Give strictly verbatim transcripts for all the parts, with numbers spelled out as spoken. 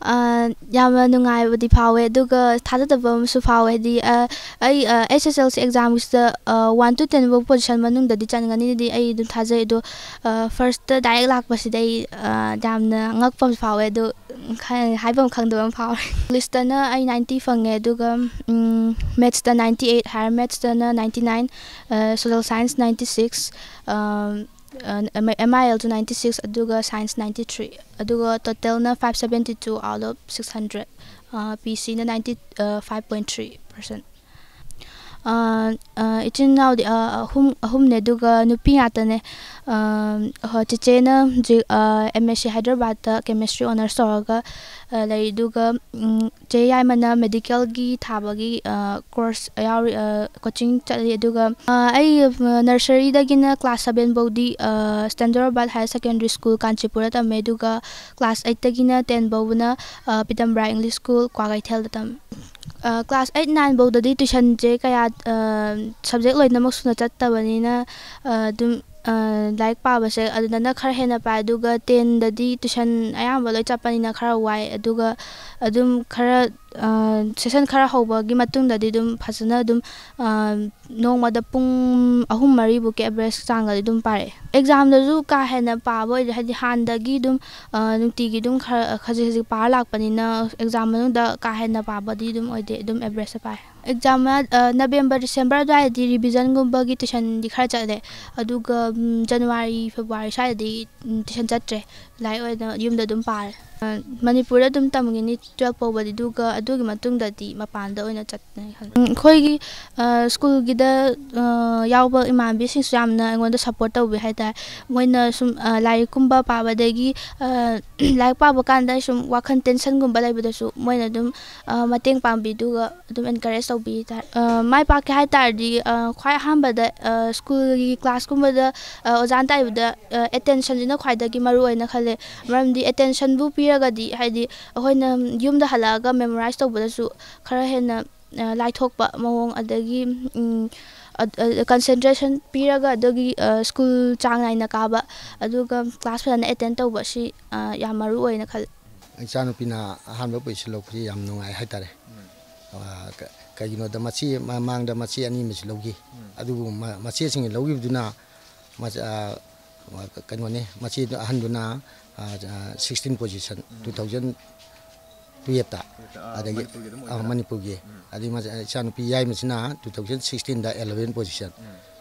ꯑ, ꯌꯥꯝꯅ ꯅꯨꯡꯉꯥꯏꯕꯗꯤ ꯐꯥꯎꯋꯦ, ꯑꯗꯨꯒ ꯊꯥꯖꯗꯕ ꯑꯃꯁꯨ ꯐꯥꯎꯋꯦ꯫ ꯍꯥꯏꯗꯤ, ꯑ, ꯑꯩ, ꯑ, H S L C examꯒꯤꯁꯤꯗ, ꯑ, one to ten ꯐꯥꯎ position ꯃꯅꯨꯡꯗꯗꯤ ꯆꯟꯒꯅꯤꯗꯤ ꯑꯩ ꯑꯗꯨꯝ ꯊꯥꯖꯩ꯫ ꯑꯗꯣ, ꯑ, firstꯇ direct ꯂꯥꯛꯄꯁꯤꯗ ꯑꯩ, ꯑ, ꯌꯥꯝꯅ ꯉꯛꯄ ꯑꯃꯁꯨ ꯐꯥꯎꯋꯦ꯫ ꯑꯗꯣ, ꯈ-, ꯍꯥꯏꯐꯝ ꯈꯪꯗꯕ ꯑꯃ ꯐꯥꯎꯔꯦ꯫ Englishꯇꯅ ꯑꯩ ninety ꯐꯪꯉꯦ, ꯑꯗꯨꯒ, ꯎꯝ, mathsꯇ ninety eight, higher mathsꯇꯅ ninety nine, ꯑ, social science ninety six, ꯑ, ꯑ, M I Lꯁꯨ ninety six, ꯑꯗꯨꯒ science ninety three, ꯑꯗꯨꯒ totalꯅ five seventy two out of six hundred, ꯑ, P Cꯅ ninety, ꯑ, five point three percent꯫ ꯑ, ꯑ, ꯏꯆꯤꯟ ꯏꯅꯥꯎꯗꯤ, ꯑ, ꯑꯍꯨꯝ, ꯑꯍꯨꯝꯅꯦ, ꯑꯗꯨꯒ ꯅꯨꯄꯤ ꯉꯥꯛꯇꯅꯦ꯫ ꯑ, ꯍꯣꯏ, ꯆꯦꯆꯦꯅ ꯍꯧꯖꯤꯛ, ꯑ, M S C ꯍꯥꯏꯗ꯭ꯔꯕꯥꯗꯇ chemistry honours ꯇꯧꯔꯒ, ꯑ, ꯂꯩ, ꯑꯗꯨꯒ, ꯎꯝ, ꯆꯦ ꯌꯥꯏꯃꯅ medicalꯒꯤ ꯊꯥꯕꯒꯤ, ꯑ, course ꯌꯥꯎꯔꯤ, ꯑ, coaching ꯆꯠꯂꯤ꯫ ꯑꯗꯨꯒ, ꯑ, ꯑꯩ, ꯑ, nurseryꯗꯒꯤꯅ class seven ꯐꯥꯎꯗꯤ, ꯑ, Standard Robert Higher Secondary School, ꯀꯥꯟꯆꯤꯄꯨꯔꯗ ꯇꯝꯃꯦ, ꯑꯗꯨꯒ class eightꯇꯒꯤꯅ ten ꯐꯥꯎꯕꯅ, ꯑ, ꯄꯤꯇꯝꯕ꯭ꯔꯥ English School, ꯀ꯭ꯋꯥꯀꯩꯊꯦꯜꯗ ꯇꯝꯃꯤ꯫ ꯑ, class eight nine ꯐꯥꯎꯗꯗꯤ tuitionꯁꯦ ꯀꯌꯥ, ꯑ, subject ꯂꯣꯏꯅꯃꯛ ꯁꯨꯅ ꯆꯠꯇꯕꯅꯤꯅ, ꯑ, ꯑꯗꯨꯝ, ꯑ, ꯂꯥꯏꯔꯤꯛ ꯄꯥꯕꯁꯦ ꯑꯗꯨꯗꯅ ꯈꯔ ꯍꯦꯟꯅ ꯄꯥꯏ, ꯑꯗꯨꯒ tenꯗꯗꯤ tuition ꯑꯌꯥꯝꯕ ꯂꯣꯏ ꯆꯠꯄꯅꯤꯅ ꯈꯔ ꯋꯥꯏ, ꯑꯗꯨꯒ ꯑꯗꯨꯝ ꯈꯔ, ꯑ, session ꯈꯔ ꯍꯧꯕꯒꯤ ꯃꯇꯨꯡꯗꯗꯤ ꯑꯗꯨꯝ ꯐꯖꯅ ꯑꯗꯨꯝ, ꯑ, ꯅꯣꯡꯃꯗ ꯄꯨꯡ ꯑꯍꯨꯝ ꯃꯔꯤꯕꯨꯛꯀꯤ average ꯆꯥꯡꯗꯗꯤ ꯑꯗꯨꯝ ꯄꯥꯔꯛꯑꯦ꯫ Examꯗꯁꯨ ꯀꯥ ꯍꯦꯟꯅ ꯄꯥꯕ ꯑꯣꯏꯗꯦ, ꯍꯥꯏꯗꯤ ꯍꯥꯟꯅꯗꯒꯤ ꯑꯗꯨꯝ, ꯑ, ꯅꯨꯡꯇꯤꯒꯤ ꯑꯗꯨꯝ ꯈꯔ ꯈꯖꯤꯛ ꯈꯖꯤꯛ ꯄꯥꯔ ꯂꯥꯛꯄꯅꯤꯅ exam ꯃꯅꯨꯡꯗ ꯀꯥ ꯍꯦꯟꯅ ꯄꯥꯕꯗꯤ ꯑꯗꯨꯝ ꯑꯣꯏꯗꯦ, ꯑꯗꯨꯝ averageꯇ ꯄꯥꯏ꯫ Exam ꯃꯌꯥ, ꯑ, November, December ꯑꯗꯨꯋꯥꯏꯗꯗꯤ revisionꯒꯨꯝꯕꯒꯤ tuitionꯗꯤ ꯈꯔ ꯆꯠꯂꯦ, ꯑꯗꯨꯒ, ꯎꯝ, January, February ꯁ꯭ꯋꯥꯏꯗꯗꯤ, ꯎꯝ, tuition ꯆꯠꯇ꯭ꯔꯦ, ꯂꯥꯏꯔꯤꯛ ꯑꯣꯏꯅ ꯌꯨꯝꯗ ꯑꯗꯨꯝ ꯄꯥꯔꯦ꯫ ꯑ, ꯃꯅꯤꯄꯨꯔꯗ ꯑꯗꯨꯝ ꯇꯝꯒꯅꯤ twelve ꯐꯥꯎꯕꯗꯤ, ꯑꯗꯨꯒ ꯑꯗꯨꯒꯤ ꯃꯇꯨꯡꯗꯗꯤ ꯃꯄꯥꯟꯗ ꯑꯣꯏꯅ ꯆꯠꯅꯤ ꯈꯜꯂꯦ꯫ ꯎꯝ, ꯑꯩꯈꯣꯏꯒꯤ, ꯑ, schoolꯒꯤꯗ, ꯑ, ꯌꯥꯎꯕ ꯏꯃꯥꯟꯅꯕꯤꯁꯤꯡꯁꯨ ꯌꯥꯝꯅ ꯑꯩꯉꯣꯟꯗ support ꯇꯧꯕꯤ ꯍꯥꯏꯇꯥꯔꯦ꯫ ꯃꯣꯏꯅ ꯁꯨꯝ, ꯑ, ꯂꯥꯏꯔꯤꯛꯀꯨꯝꯕ ꯄꯥꯕꯗꯒꯤ, ꯑ, ꯂꯥꯏꯔꯤꯛ ꯄꯥꯕ ꯀꯥꯟꯗ ꯑꯩ ꯁꯨꯝ ꯋꯥꯈꯜ tensionꯒꯨꯝꯕ ꯂꯩꯕꯗꯁꯨ ꯃꯣꯏꯅ ꯑꯗꯨꯝ, ꯑ, ꯃꯇꯦꯡ ꯄꯥꯡꯕꯤ, ꯑꯗꯨꯒ ꯑꯗꯨꯝ encourage ꯇꯧꯕꯤ ꯍꯥꯏꯇꯥꯔꯦ꯫ ꯑ, ꯃꯥꯏ ꯄꯥꯛꯀꯦ ꯍꯥꯏ ꯇꯥꯔꯗꯤ, ꯑ, ꯈ꯭ꯋꯥꯏ ꯑꯍꯥꯟꯕꯗ, ꯑ, schoolꯒꯤ classꯀꯨꯝꯕꯗ, ꯑ, ꯑꯣꯖꯥꯅ ꯇꯥꯛꯏꯕꯗ, ꯑ, attentionꯁꯤꯅ ꯈ꯭ꯋꯥꯏꯗꯒꯤ ꯃꯔꯨ ꯑꯣꯏꯅ ꯈꯜꯂꯦ꯫ ꯃꯔꯝꯗꯤ attentionꯕꯨ ꯄꯤꯔꯒꯗꯤ, ꯍꯥꯏꯗꯤ, ꯑꯩꯈꯣꯏꯅ ꯌꯨꯝꯗ ꯍꯜꯂꯛꯑꯒ memorize ꯇꯧꯕꯗꯁꯨ ꯈꯔ ꯍꯦꯟꯅ, ꯑ, ꯂꯥꯏꯊꯣꯛꯄ ꯃꯑꯣꯡ, ꯑꯗꯒꯤ, ꯎꯝ, ꯑ-, ꯑ-, concentration ꯄꯤꯔꯒ, ꯑꯗꯨꯒꯤ, ꯑ, school ꯆꯥꯡ ꯅꯥꯏꯅ ꯀꯥꯕ, ꯑꯗꯨꯒ class ꯐꯖꯅ attend ꯇꯧꯕ, ꯑꯁꯤ, ꯑ, ꯌꯥꯝ ꯃꯔꯨ ꯑꯣꯏꯅ ꯈꯜꯂꯦ꯫ ꯏꯆꯥꯅꯨꯄꯤꯅ ꯑꯍꯥꯟꯕ ꯄꯣꯖꯤꯁꯟ ꯂꯧꯕꯁꯤ ꯌꯥꯝ ꯅꯨꯡꯉꯥꯏ ꯍꯥꯏꯇꯥꯔꯦ꯫ ꯑꯥ, ꯀ-, ꯀꯩꯒꯤꯅꯣꯗ ꯃꯆꯦ ꯃꯃꯥꯡꯗ ꯃꯆꯦ ꯑꯅꯤ ꯑꯃꯁꯨ ꯂꯧꯈꯤ꯫ ꯑꯗꯨꯕꯨ ꯃ-, ꯃꯆꯦꯁꯤꯡꯅ ꯂꯧꯈꯤꯕꯗꯨꯅ ꯃꯆꯥ-, ꯑꯥ, ꯀꯩꯅꯣꯅꯦ, ꯃꯆꯦꯗꯨ ꯑꯍꯟꯗꯨꯅ, ꯑꯥ, ꯑꯥ, sixteen position, two thousand twelve-ꯇ꯫ ꯑꯗꯒꯤ, ꯃꯅꯤꯄꯨꯔꯒꯤ ꯑꯗꯨꯝ ꯑꯥ, ꯑꯣꯏꯗꯣꯏꯔꯥ? ꯃꯅꯤꯄꯨꯔꯒꯤ꯫ ꯑꯗꯒꯤ ꯃꯆꯥ-, ꯏꯆꯥꯅꯨꯄꯤ ꯌꯥꯏꯃꯁꯤꯅ two thousand sixteen-ꯗ eleven position꯫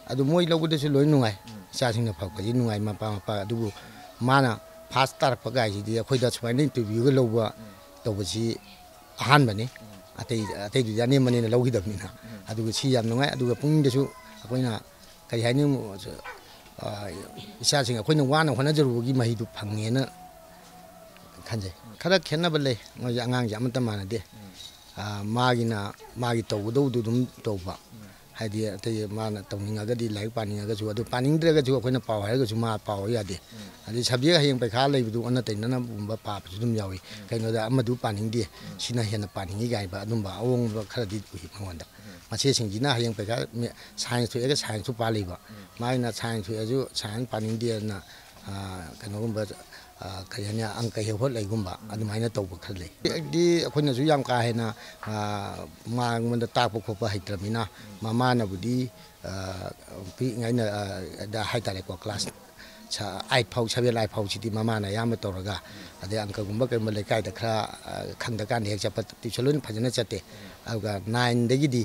ꯑꯗꯨ ꯃꯣꯏ ꯂꯧꯕꯗꯁꯨ ꯂꯣꯏ ꯅꯨꯡꯉꯥꯏ꯫ ꯏꯆꯥꯁꯤꯡꯅ ꯐꯕꯗꯤ ꯅꯨꯡꯉꯥꯏ, ꯃꯄꯥ ꯃꯄꯥ꯫ ꯑꯗꯨꯕꯨ ꯃꯥꯅ first ꯇꯥꯔꯛꯄ ꯀꯥꯏꯁꯤꯗꯤ ꯑꯩꯈꯣꯏꯗ ꯁꯨꯃꯥꯏꯅ interview-ꯒ ꯂꯧꯕ ꯇꯧꯕꯁꯤ ꯑꯍꯥꯟꯕꯅꯤ꯫ ꯑꯇꯩ, ꯑꯇꯩꯗꯨꯗꯤ ꯑꯅꯦꯝꯕꯅꯤꯅ ꯂꯧꯈꯤꯗꯕꯅꯤꯅ꯫ ꯑꯗꯨꯒ ꯁꯤ ꯌꯥꯝ ꯅꯨꯡꯉꯥꯏ꯫ ꯑꯗꯨꯒ ꯄꯨꯛꯅꯤꯡꯗꯁꯨ ꯑꯩꯈꯣꯏꯅ, ꯀꯔꯤ ꯍꯥꯏꯅꯤ, ꯑ, ꯏꯆꯥꯁꯤꯡ ꯑꯩꯈꯣꯏꯅ ꯋꯥꯅ ꯍꯣꯠꯅꯖꯔꯨꯕꯒꯤ ꯃꯍꯩꯗꯨ ꯐꯪꯉꯦꯅ ꯈꯟꯖꯩ꯫ ꯈꯔ ꯈꯦꯠꯅꯕ ꯂꯩ꯫ ꯃꯣꯏꯁꯦ ꯑꯉꯥꯡꯁꯦ ꯑꯃꯠꯇ ꯃꯥꯟꯅꯗꯦ꯫ ꯑ, ꯃꯥꯒꯤꯅ ꯃꯥꯒꯤ ꯇꯧꯒꯗꯧꯗꯨ ꯑꯗꯨꯝ ꯇꯧꯕ꯫ ꯍꯥꯏꯗꯤ ꯑꯇꯩ ꯃꯥꯅ ꯇꯧꯅꯤꯡꯉꯒꯗꯤ ꯂꯥꯏꯔꯤꯛ ꯄꯥꯅꯤꯡꯉꯒꯁꯨ, ꯑꯗꯨ ꯄꯥꯅꯤꯡꯗ꯭ꯔꯒꯁꯨ ꯑꯩꯈꯣꯏꯅ ꯄꯥꯎ ꯍꯥꯏꯔꯒꯁꯨ ꯃꯥ ꯄꯥꯎ ꯌꯥꯗꯦ꯫ ꯑꯗꯩ subject ꯍꯌꯦꯡ ꯄꯩꯈꯥ ꯂꯩꯕꯗꯨ ꯑꯣꯟꯅ ꯇꯩꯅꯅꯒꯨꯝꯕ ꯄꯥꯕꯁꯨ ꯑꯗꯨꯝ ꯌꯥꯎꯏ꯫ ꯀꯩꯅꯣꯗ ꯑꯃꯗꯨ ꯄꯥꯅꯤꯡꯗꯦ, ꯁꯤꯅ ꯍꯦꯟꯅ ꯄꯥꯅꯤꯡꯉꯤ ꯀꯥꯏꯕ ꯑꯗꯨꯝꯕ ꯑꯑꯣꯟꯕ ꯈꯔꯗꯤ ꯎꯏ ꯃꯉꯣꯟꯗ꯫ ꯃꯆꯦꯁꯤꯡꯁꯤꯅ ꯍꯌꯦꯡ ꯄꯩꯈꯥ ꯃꯦ-, science ꯊꯣꯛꯑꯒ science-ꯇꯨ ꯄꯥ ꯂꯩꯕ꯫ ꯃꯥꯒꯤꯅ science ꯊꯣꯛꯑꯁꯨ science ꯄꯥꯅꯤꯡꯗꯦꯅ, ꯑ, ꯀꯩꯅꯣꯒꯨꯝꯕ, ꯑ, ꯀꯔꯤ ꯍꯥꯏꯅꯤ, ꯑꯪꯀ ꯍꯦꯛ ꯍꯣꯠ ꯂꯩꯒꯨꯝꯕ ꯑꯗꯨꯃꯥꯏꯅ ꯇꯧꯕ ꯈꯔ ꯂꯩ꯫ ꯍꯧꯖꯤꯛꯇꯤ ꯑꯩꯈꯣꯏꯅꯁꯨ ꯌꯥꯝ ꯀꯥ ꯍꯦꯟꯅ, ꯑ, ꯃꯉꯣꯟꯗ ꯇꯥꯛꯄ ꯈꯣꯠꯄ ꯍꯩꯇ꯭ꯔꯕꯅꯤꯅ, ꯃꯃꯥꯅꯕꯨꯗꯤ, ꯑ, ꯄꯤꯛꯏꯉꯩꯅ, ꯑ, ꯗ ꯍꯥꯏꯇꯥꯔꯦꯀꯣ, class ꯁ-, eight ꯐꯥꯎ, seven, eight ꯐꯥꯎꯁꯤꯗꯤ ꯃꯃꯥꯅ ꯑꯌꯥꯝꯕ ꯇꯧꯔꯒ, ꯑꯗꯩ ꯑꯪꯀꯒꯨꯝꯕ ꯀꯩꯒꯨꯝꯕ ꯂꯩꯀꯥꯏꯗ ꯈꯔ, ꯑ, ꯈꯪꯗꯀꯥꯟꯗ ꯍꯦꯛ ꯆꯠꯄ tuition ꯂꯣꯏꯅ ꯐꯖꯅ ꯆꯠꯇꯦ꯫ ꯑꯗꯨꯒ nine-ꯗꯒꯤꯗꯤ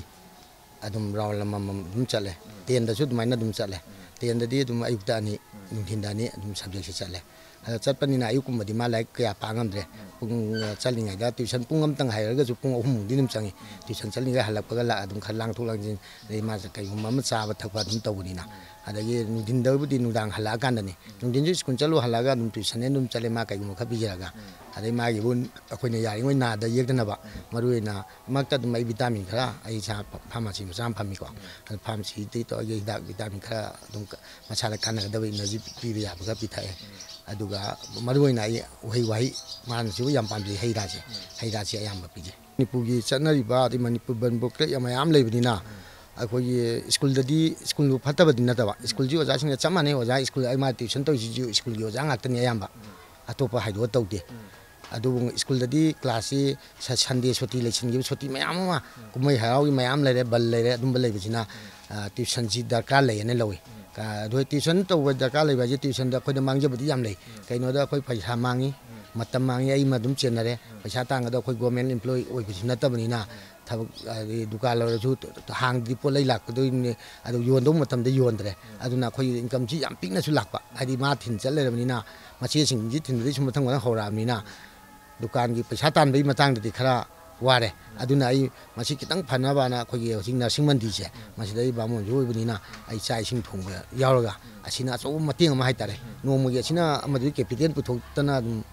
ꯑꯗꯨꯝ round ꯑꯃꯃꯝ ꯑꯗꯨꯝ ꯆꯠꯂꯦ꯫ Ten-ꯗꯁꯨ ꯑꯗꯨꯃꯥꯏꯅ ꯑꯗꯨꯝ ꯆꯠꯂꯦ꯫ Ten-ꯗꯗꯤ ꯑꯗꯨꯝ ꯑꯌꯨꯛꯇ ꯑꯅꯤ, ꯅꯨꯡꯊꯤꯟꯗ ꯑꯅꯤ ꯑꯗꯨꯝ subject-ꯁꯦ ꯆꯠꯂꯦ꯫ ꯑꯗ ꯆꯠꯄꯅꯤꯅ ꯑꯌꯨꯛꯀꯨꯝꯕꯗꯤ ꯃꯥ ꯂꯥꯏꯔꯤꯛ ꯀꯌꯥ ꯄꯥ ꯉꯝꯗ꯭ꯔꯦ꯫ ꯄꯨꯡ, ꯑ, ꯆꯠꯂꯤꯉꯩꯗ tuition ꯄꯨꯡ ꯑꯃꯇꯪ ꯍꯥꯏꯔꯒꯁꯨ ꯄꯨꯡ ꯑꯍꯨꯝꯃꯨꯛꯇꯤ ꯑꯗꯨꯝ ꯆꯪꯉꯤ꯫ Tuition ꯆꯠꯂꯤꯉꯩ ꯍꯜꯂꯛꯄꯒ ꯂꯥꯛ-, ꯑꯗꯨꯝ ꯈꯔ ꯂꯥꯡꯊꯣꯛ ꯂꯥꯡꯁꯤꯟ, ꯑꯗꯩ ꯃꯥꯁꯦ ꯀꯩꯒꯨꯝꯕ ꯑꯃ ꯆꯥꯕ ꯊꯛꯄ ꯑꯗꯨꯝ ꯇꯧꯕꯅꯤꯅ꯫ ꯑꯗꯒꯤ ꯅꯨꯡꯊꯤꯟꯗꯕꯨꯗꯤ ꯅꯨꯡꯗꯥꯡ ꯍꯜꯂꯛꯑꯀꯥꯟꯗꯅꯤ꯫ ꯅꯨꯡꯊꯤꯟꯁꯨ school ꯆꯠꯂꯨ ꯍꯜꯂꯛꯑꯒ ꯑꯗꯨꯝ tuition ꯑꯗꯨꯝ ꯆꯠꯂꯦ, ꯃꯥ ꯀꯩꯒꯨꯝꯕ ꯈꯔ ꯄꯤꯖꯔꯒ꯫ ꯑꯗꯩ ꯃꯥꯒꯤꯕꯨ ꯑꯩꯈꯣꯏꯅ ꯌꯥꯔꯤꯉꯩ ꯅꯥꯗ ꯌꯦꯛꯇꯅꯕ, ꯃꯔꯨꯑꯣꯏꯅ ꯃꯔꯛꯇ ꯑꯗꯨꯝ ꯑꯩ vitamin ꯈꯔ, ꯑꯩ ꯏꯁꯥ ꯐꯥꯔꯃꯥꯁꯤ ꯃꯆꯥ ꯑꯃ ꯐꯝꯃꯤꯀꯣ, ꯑꯗꯨ ꯐꯥꯔꯃꯥꯁꯤꯗꯒꯤ ꯇꯧꯔꯒ ꯍꯤꯗꯥꯛ vitamin ꯈꯔ ꯑꯗꯨꯝ ꯀ-, ꯃꯁꯥꯗ ꯀꯥꯟꯅꯒꯗꯕ energy ꯄꯤꯕ ꯌꯥꯕ ꯈꯔ ꯄꯤꯊꯛꯑꯦ꯫ ꯑꯗꯨꯒ ꯃꯔꯨꯑꯣꯏꯅ ꯑꯩ ꯎꯍꯩ ꯋꯥꯍꯩ, ꯃꯥꯅꯁꯨ ꯌꯥꯝ ꯄꯥꯝꯖꯩ, ꯍꯩ ꯔꯥꯁꯦ, ꯍꯩ ꯔꯥꯁꯦ ꯑꯌꯥꯝꯕ ꯄꯤꯖꯩ꯫ ꯃꯅꯤꯄꯨꯔꯒꯤ ꯆꯠꯅꯔꯤꯕ, ꯑꯗꯩ ꯃꯅꯤꯄꯨꯔ ꯕꯟ ꯕ꯭ꯂꯣꯀꯦꯠ ꯃꯌꯥꯝ ꯂꯩꯕꯅꯤꯅ, ꯑꯩꯈꯣꯏꯒꯤ school-ꯗꯗꯤ, school-ꯕꯨ ꯐꯠꯇꯕꯗꯤ ꯅꯠꯇꯕ, school-ꯁꯤ ꯑꯣꯖꯥꯁꯤꯡꯅ ꯆꯞ ꯃꯥꯟꯅꯩ, ꯑꯣꯖꯥ school ꯑꯩ ꯃꯥ tuition ꯇꯧꯔꯤꯁꯤꯁꯨ school-ꯒꯤ ꯑꯣꯖꯥ ꯉꯥꯛꯇꯅꯤ ꯑꯌꯥꯝꯕ, ꯑꯇꯣꯞꯄ ꯍꯥꯏꯗꯣꯛꯑ ꯇꯧꯗꯦ꯫ ꯑꯗꯨꯕꯨ ꯁ꯭ꯀꯨꯜꯗꯗꯤ ꯀ꯭ꯂꯥꯁꯁꯤ ꯁ-, ꯁꯟꯗꯦ ꯁꯨꯇꯤ ꯂꯩꯁꯤꯟꯈꯤꯕ, ꯁꯨꯇꯤ ꯃꯌꯥꯝ ꯑꯃ, ꯀꯨꯝꯍꯩ ꯍꯔꯥꯎꯒꯤ ꯃꯌꯥꯝ ꯂꯩꯔꯦ, ꯕꯟ ꯂꯩꯔꯦ, ꯑꯗꯨꯝꯕ ꯂꯩꯕꯁꯤꯅ, ꯑ, ꯇ꯭ꯌꯨꯁꯟꯁꯤ ꯗꯔꯀꯥꯔ ꯂꯩꯌꯦꯅ ꯂꯧꯏ꯫ ꯀ-, ꯑꯗꯨ ꯇ꯭ꯌꯨꯁꯟ ꯇꯧꯕ ꯗꯔꯀꯥꯔ ꯂꯩꯕ ꯍꯥꯏꯁꯦ, ꯇ꯭ꯌꯨꯁꯟꯗ ꯑꯩꯈꯣꯏꯗ ꯃꯥꯡꯖꯕꯗꯤ ꯌꯥꯝ ꯂꯩ꯫ ꯀꯩꯅꯣꯗ ꯑꯩꯈꯣꯏ ꯄꯩꯁꯥ ꯃꯥꯡꯉꯤ, ꯃꯇꯝ ꯃꯥꯡꯉꯤ, ꯑꯩ ꯑꯃ ꯑꯗꯨꯝ ꯆꯦꯟꯅꯔꯦ꯫ ꯄꯩꯁꯥ ꯇꯥꯟꯒꯗꯕ ꯑꯩꯈꯣꯏ ꯒꯣꯔꯃꯦꯟ ꯑꯦꯝꯄ꯭ꯂꯣꯌꯤ ꯑꯣꯏꯕꯁꯨ ꯅꯠꯇꯕꯅꯤꯅ, ꯊꯕꯛ, ꯑꯗꯩ ꯗꯨꯀꯥꯟ ꯑꯣꯏꯔꯁꯨ ꯍꯥꯡꯗ꯭ꯔꯤ, ꯄꯣꯠ ꯂꯩ ꯂꯥꯛꯀꯗꯣꯏꯅꯤ, ꯑꯗꯨ ꯌꯣꯟꯗꯧꯕ ꯃꯇꯝꯗ ꯌꯣꯟꯗ꯭ꯔꯦ꯫ ꯑꯗꯨꯅ ꯑꯩꯈꯣꯏ ꯏꯟꯀꯝꯁꯤ ꯌꯥꯝ ꯄꯤꯛꯅꯁꯨ ꯂꯥꯛꯄ, ꯍꯥꯏꯗꯤ ꯃꯥ ꯊꯤꯟ ꯆꯠ ꯂꯩꯔꯕꯅꯤꯅ, ꯃꯆꯦꯁꯤꯡꯁꯤ ꯊꯤꯟꯕꯗꯒꯤ ꯁꯨꯝ ꯃꯊꯪ ꯃꯊꯪ ꯍꯧꯔꯛꯑꯕꯅꯤꯅ, ꯗꯨꯀꯥꯟꯒꯤ ꯄꯩꯁꯥ ꯇꯥꯟꯕꯒꯤ ꯃꯇꯥꯡꯗꯗꯤ ꯈꯔ ꯋꯥꯔꯦ꯫ ꯑꯗꯨꯅ ꯑꯩ ꯃꯁꯤ ꯈꯤꯇꯪ ꯐꯅꯕꯅ ꯑꯩꯈꯣꯏꯒꯤ ꯍꯧꯖꯤꯛ ꯅꯔꯁꯤꯡ ꯃꯟꯗꯤꯁꯦ, ꯃꯁꯤꯗ ꯑꯩ ꯕꯥꯃꯣꯟꯁꯨ ꯑꯣꯏꯕꯅꯤꯅ, ꯑꯩ ꯆꯥꯛ ꯏꯁꯤꯡ ꯊꯣꯡꯕ ꯌꯥꯎꯔꯒ, ꯑꯁꯤꯅ ꯑꯆꯧꯕ ꯃꯇꯦꯡ ꯑꯃ ꯍꯥꯏꯇꯥꯔꯦ꯫ ꯅꯣꯡꯃꯒꯤ ꯑꯁꯤꯅ ꯑꯃꯗꯨꯒꯤ ꯀꯦꯄꯤꯇꯦꯜ ꯄꯨꯊꯣꯛꯇꯅ ꯑꯗꯨꯝ,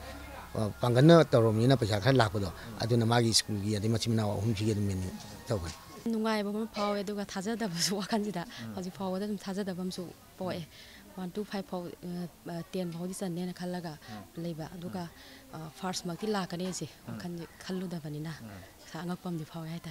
ꯑ, ꯄꯥꯡꯒꯜꯅ ꯇꯧꯔꯕꯅꯤꯅ ꯄꯩꯁꯥ ꯈꯔ ꯂꯥꯛꯄꯗꯣ, ꯑꯗꯨꯅ ꯃꯥꯒꯤ ꯁ꯭ꯀꯨꯜꯒꯤ ꯑꯗꯩ ꯃꯆꯤꯟ ꯃꯅꯥꯎ ꯑꯍꯨꯝꯁꯤꯒꯤ ꯑꯗꯨꯝ ꯃꯦꯅꯦꯖ ꯇꯧꯕꯅꯤ꯫ ꯅꯨꯡꯉꯥꯏꯕ ꯑꯃ ꯐꯥꯎꯋꯦ, ꯑꯗꯨꯒ ꯊꯥꯖꯗꯕꯁꯨ ꯋꯥꯈꯜꯁꯤꯗ ꯍꯧꯖꯤꯛ ꯐꯥꯎꯕꯗ ꯑꯗꯨꯝ ꯊꯥꯖꯗꯕ ꯑꯃꯁꯨ ꯄꯣꯛꯑꯦ꯫ One to five ꯐꯥꯎ, ꯑ, ꯑ, ten ꯐꯥꯎꯗꯤ ꯆꯟꯅꯦꯅ ꯈꯜꯂꯒ ꯂꯩꯕ, ꯑꯗꯨꯒ, ꯑ, first ꯃꯛꯇꯤ ꯂꯥꯛꯀꯅꯤ ꯍꯥꯏꯁꯦ ꯋꯥꯈꯜꯁꯦ ꯈꯜꯂꯨꯗꯕꯅꯤꯅ ꯈꯔ ꯑꯉꯛꯄ ꯑꯃꯗꯤ ꯐꯥꯎꯋꯦ ꯍꯥꯏꯇꯥꯔꯦ꯫